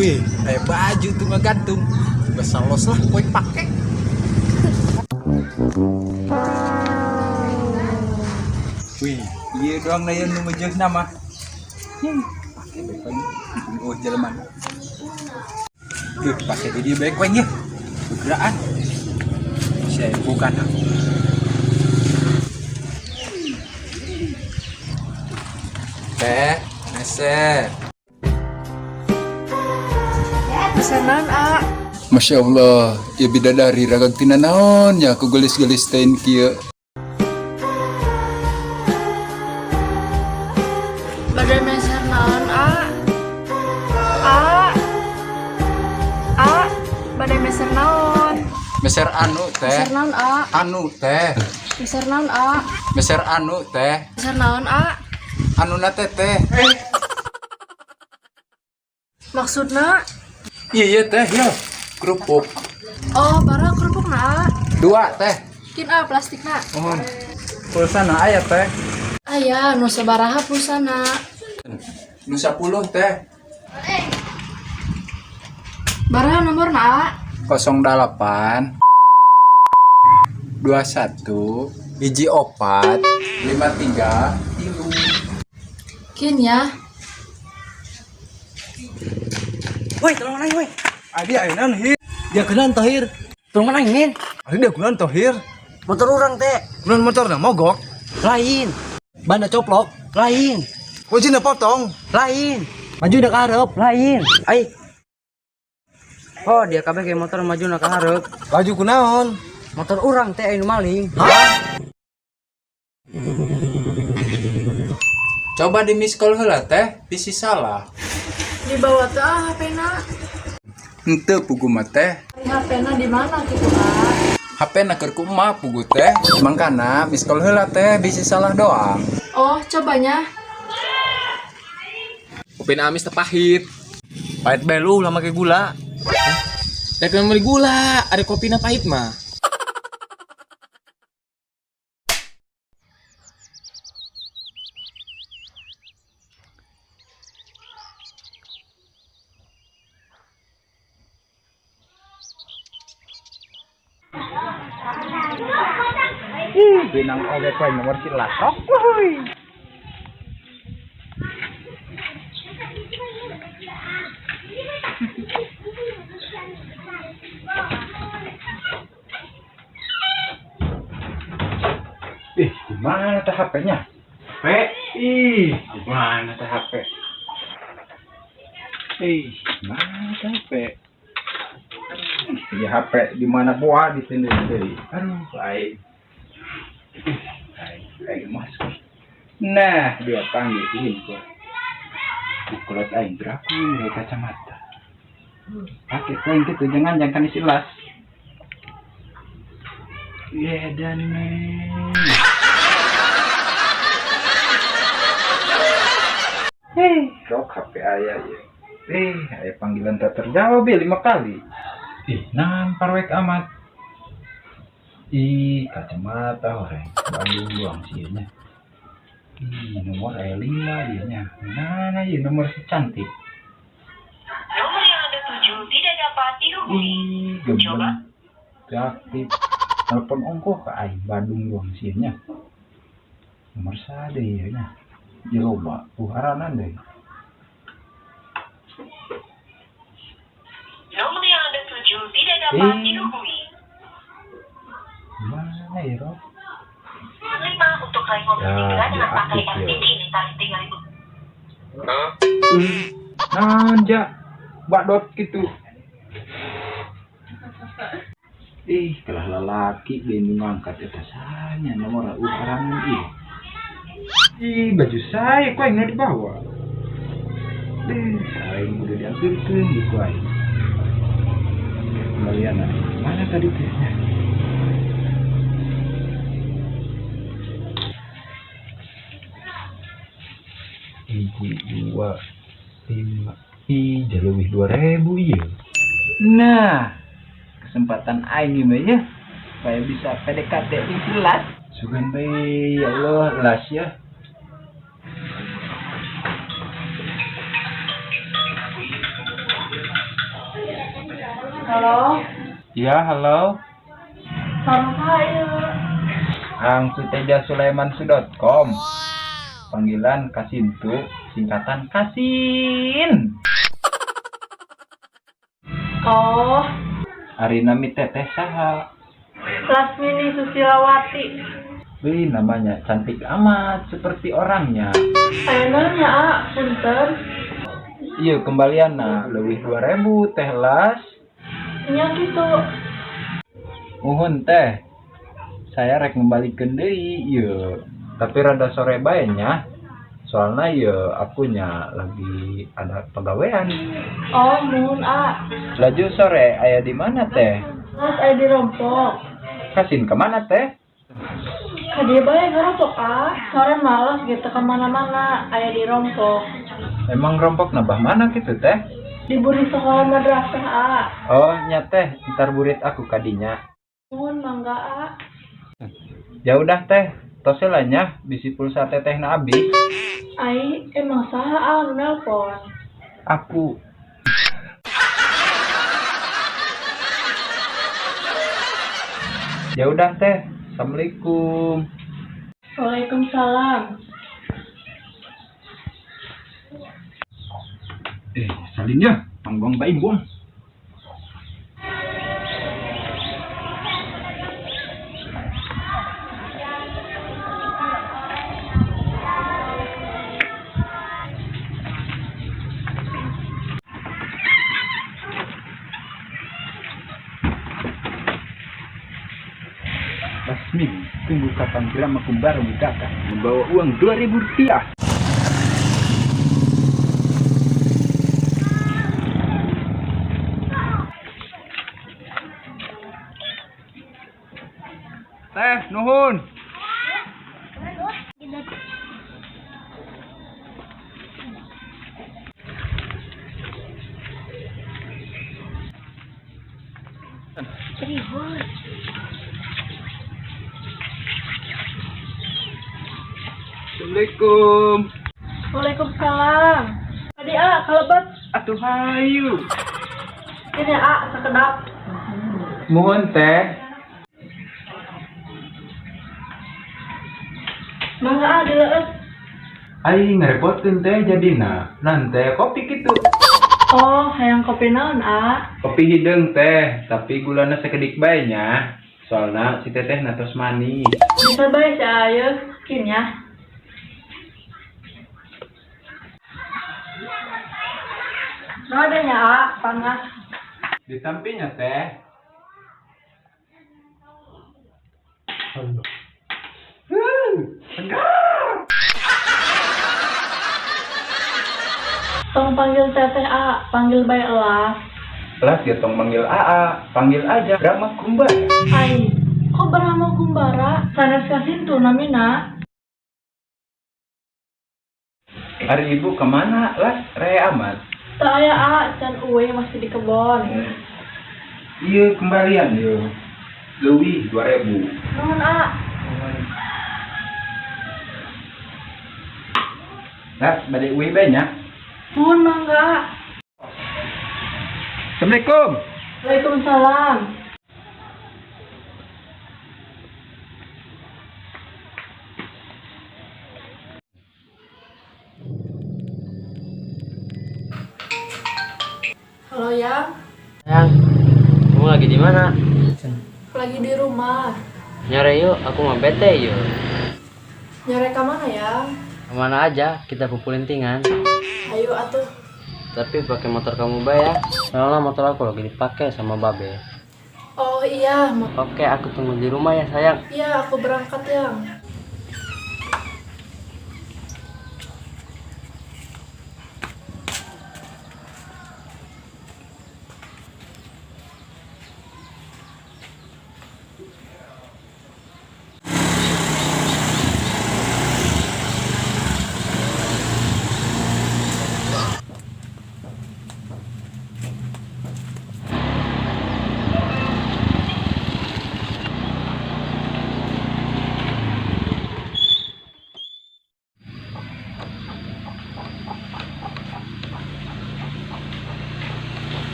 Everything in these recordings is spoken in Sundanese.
Wih, kayak baju tuh ngegantung. Gak los lah, kowe pakai. Wih, iya doang lah yang nu nama. Pakai baik kowe. Oh, jelema. Duh, pakai di dia baik kowe nya. Bergeraan. Saya bukan aku. Teh, meser. Pesanan A. Masya Allah, ya bidadari ragag tina naon ya aku gelis-gelis tain kieu. Bade meser naon A? A. A. Bade meser naon? Meser anu teh. Meser naon A? Anu teh. Meser naon A? Meser anu teh. Meser naon A? Anu na teh teh. Maksudna? Iya iya teh ya. Kerupuk. Oh, bara kerupuk na A. Dua teh. Kin A plastikna. Mohon. Pulsa na aya teh. Aya, nu sabaraha pulsana? Nu 10 teh. Baraha nomorna A? 08 21 hiji opat 53 tilu. Kin ya. Woi, tolong aing, woi. Adi ayeuna hir. Dia kenan Tohir. Tolong aing, min. Adi dia kunaon Tohir. Motor urang teh. Kunaon motorna mogok. Lain. Banda coplok. Lain. Kuncina potong. Lain. Maju udah hareup. Lain. Ai. Oh, dia kabeh kayak motor maju na ka hareup. Laju kunaon? Motor urang teh anu maling. Hah? Coba di miss call heula teh, bisi salah. Dibawa teh ah HP-na. Henteu pugu mah teh. HP-na di mana kitu A? HP na keur kumaha pugu teh. Mangkana miss call heula teh bisi salah doang. Oh, cobanya. Kopi amis teh pahit. Pahit belu lah make gula. Rek meuli gula, ada kopina pahit mah. Ih, benang oge kowe nomor si lasok. Wuhui. Ih, di mana teh HP-nya? HP? Ih, di mana teh HP? Ih, di mana teh HP? Iya HP di mana buah di sini deui. Aduh, aing. Ih, aing, aing masuk. Nah, dia panggil ini gua. Bukulat aing berapa ya kacamata. Pakai koin gitu, jangan jangan isi las. Iya dan nih. Hei, rok HP ayah ya. Ayah panggilan tak terjawab ya 5 kali. Ih, nampar wek amat. Ih, kacamata orang. Bandung doang sih nya. Ih, nomor ayah 5 dia nya. Mana ya nomor si cantik? Nomor yang Anda tuju tidak dapat dihubungi. Ih, gemen. Aktif. Telepon ongkoh ke aing Bandung doang sih nya. Nomor sade ya nya. Dia loba, tuharanan deh. Nomor yang Anda tuju tidak dapat dihubungi. Mana ya, Rob? 5 untuk klaim mobil Ya, segera dia dengan pakai aktif, ya. RTD tarif 3.000. Nanja, badot gitu. Ih, kalah lalaki dia nu ngangkat eta sanya nomor uharangan ih. Ih, baju saya kok yang dibawa. Deh, aing udah diambilkeun di ku aing. Kembalian aing. Mana tadi tehnya? Hiji, 2, 5. Ih, lebih 2.000 iya. Nah, kesempatan aing ini ya, supaya bisa PDKT yang jelas. Sugan bae, ya Allah, las ya. Halo, Ya, halo. Sareng saha ieu? Ang Suteja Sulaiman.com. Panggilan Kasintu, singkatan Kasin. Oh, Ari nami teteh saha? Lasmini Susilawati. Wih, namanya cantik amat seperti orangnya. Aya naon nya, A? Punten. Iya, kembalian nah, leuwih 2000 teh Las. Nya kitu. Muhun teh. Saya rek ngembalikeun deui ieu. Tapi rada sore bae nya. Soalnya ya akunya lagi ada pegawaian. Oh, muhun, A. Laju sore aya di mana teh? Mas aya di rompok. Kasin kemana teh? Ka dieu bae ngarompok, A. Sore males gitu kemana-mana, aya di rompok. Emang rompok nabah mana gitu teh? Di buri sekolah madrasah, A. Oh nya teh, ntar burit aku kadinya. Muhun mangga, A. Ya udah teh, tos lah nya, bisi pulsa teteh na habis. Ai, emang saha A nu nelpon? Aku. Ya udah teh, assalamualaikum. Waalaikumsalam. Salin ya, pangbuang bae buang. Lasmin, tunggu kapan Brahma Kumbara datang membawa uang 2000 rupiah. Teh, nuhun. Assalamualaikum. Waalaikumsalam. Tadi A, kalebet. Atuh hayu. Ini A, sakedap. Muhun teh. Mangga A dileueus. Ai ngerepotkeun teh jadina. Nante kopi kitu. Oh, hayang kopi naon, A? Kopi hideung teh, tapi gulana sakedik bae nya. Soalna si teteh natos manis. Bisa bae si A yeuh, kin ya. Nah, ada nya A, panas. Di sampingnya teh. Segar. Tong panggil teteh A, panggil bae Elas. Elas ya tong panggil AA, panggil aja Brahma Kumbara. Ai, kok Brahma Kumbara? Sanes kasintu namina. Hari ibu kemana, Las? Raya amat. Teu aya A, can uwe masih di kebon. Iya, kembalian yo. Leuwih 2000. Nuhun A. Las, bade uih bae nya. Nuhun mangga. Assalamualaikum. Waalaikumsalam. Halo ya, Sayang, kamu lagi di mana? Lagi di rumah. Nyore yuk, aku mau bete yuk. Nyore ke mana ya? Kemana aja, kita pupulintingan. Ayo atuh. Tapi pakai motor kamu bae ya. Soalnya motor aku lagi dipakai sama babe. Oh iya, Oke, aku tunggu di rumah ya sayang. iya aku berangkat ya.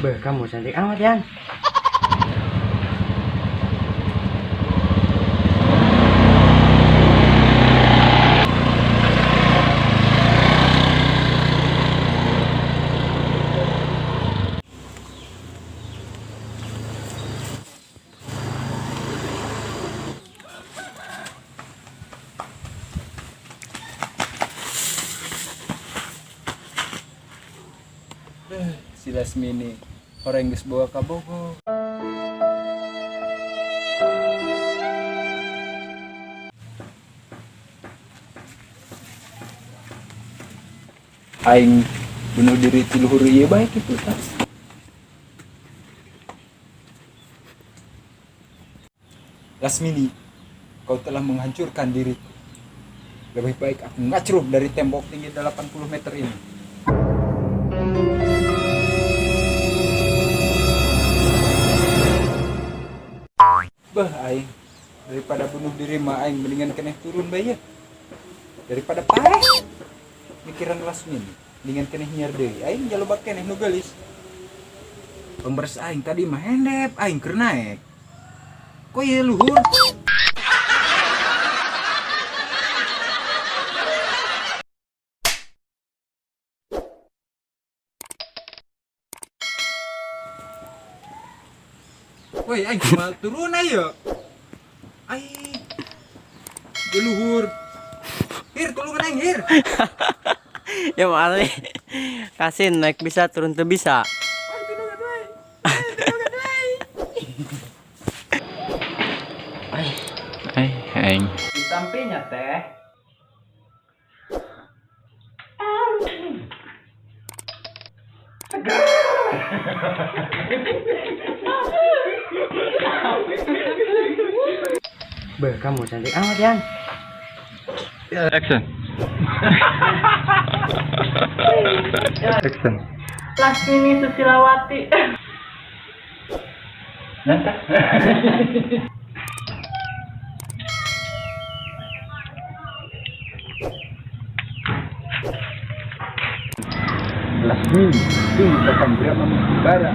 Beh, kamu cantik amat, Yan. Si Lasmini orang geus bawa ka Bogor. Aing bunuh diri ti luhur ieu bae kitu tah. Lasmini, kau telah menghancurkan diriku. Lebih baik aku ngacruk dari tembok tinggi 80 meter ini. Bah aing, daripada bunuh diri mah aing mendingan keneh turun bae ya. Daripada paeh mikiran Lasmini, mendingan keneh nyiar deui. Aing jaloba keneh nu geulis. Pemberes aing tadi mah hendep aing keur naek. Kok ieu luhur? Woi, aing kumaha turun ayo. Aing luhur. Hir, tulungan aing, hir. Ya mali. Kasin naik bisa turun tuh bisa. Ai, aing. Ditampinya teh. Beh, kamu cantik amat, Yan. Action. Action. Lasmini Susilawati. Nanti. Lasmini, ini kakak drama bara.